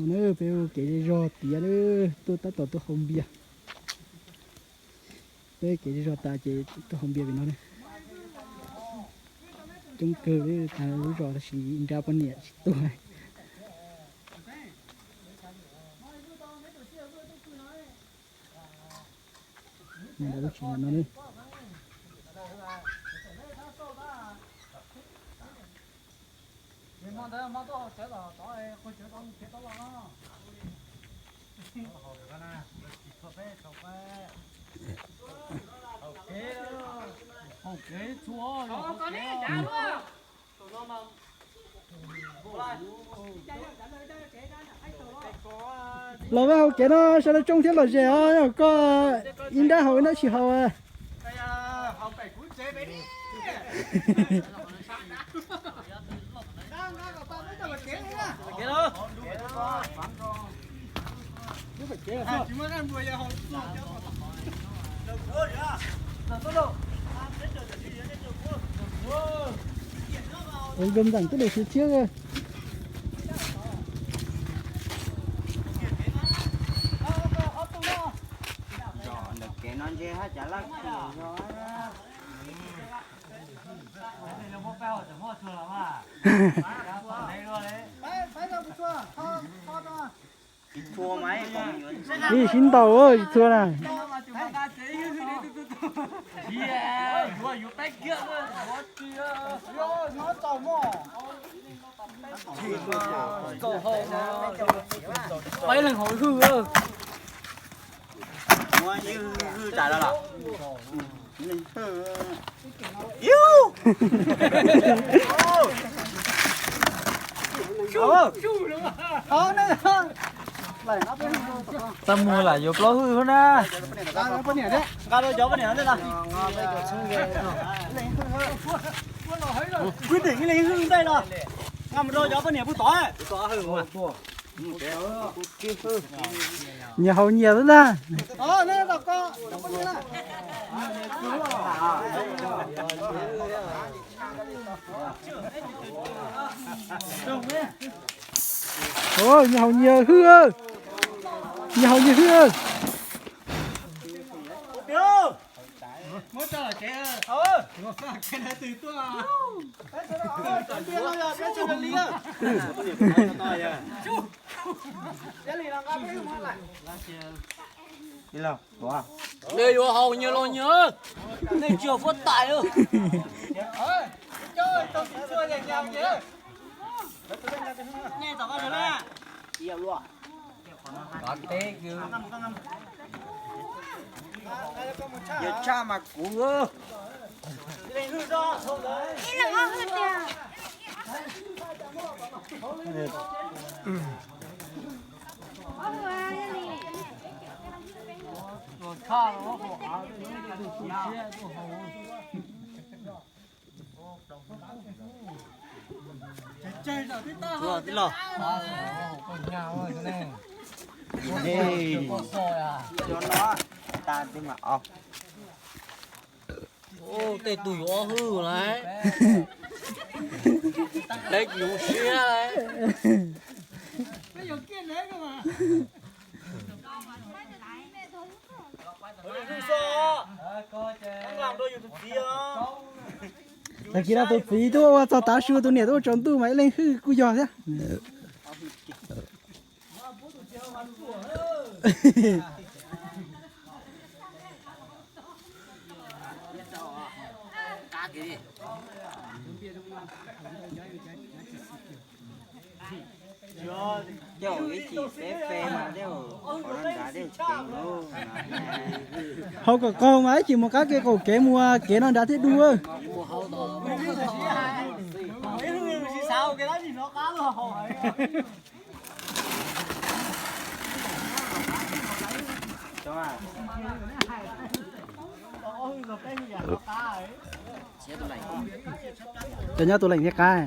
No na, peb ua kev zej zog tiav na, tuaj tab tom tuaj haus npias. Peb kev zej zog tas ces tuaj haus npias pem no na. Coob kawg li, tag lub zos tab sis nrab poj niam tsis tuaj. Nrab lub tsis no na. Los vaj hauv kev no sawv daws tsoob thiab lom zem os, koj ib nrab haus ib nrab tsis haus. Ua nkawg nteem twb lus siv thiab. Zos ntawm kev no ntshe haj cav laj kawg zog. Tsis txhua mas ib qho yuav tsis ntaus, tsis txhua na. Peb leeg haus hwj. Muab ib hwj tas los los. Txaj muag lam yuav plaub hwj hwb na. Nqa rau cov poj niam ntej. Kwv tij ib leeg hwj ntej no. Nqa mus rau cov poj niam pug tod. Nyias haus nyias xwb ntag. Os, nyias haus nyias hwj, nyias haus nyias hwj. Nej yuav haus nyias los nyias, nej tsis haus fuab tais. Yog tshaj mas kuv. Tij laug, cov no tas twg mas os. Tej tug yuav ob hwj lawm. Peb yuav siab lawm. Tag kis no tus txiv twb ua txog tav su, tus niam twb ua tsaus ntuj mas ib leeg hwj kuj yog thiab. Tej zaum ib chim peb pe mas tej zaum qhov no nrad tej zaum tsis kev mus. Haus kom qaug mas ib chim mus qab kev qaum kev mus kev no nrad thiaj du. Cov nyob tus leej thiab qab.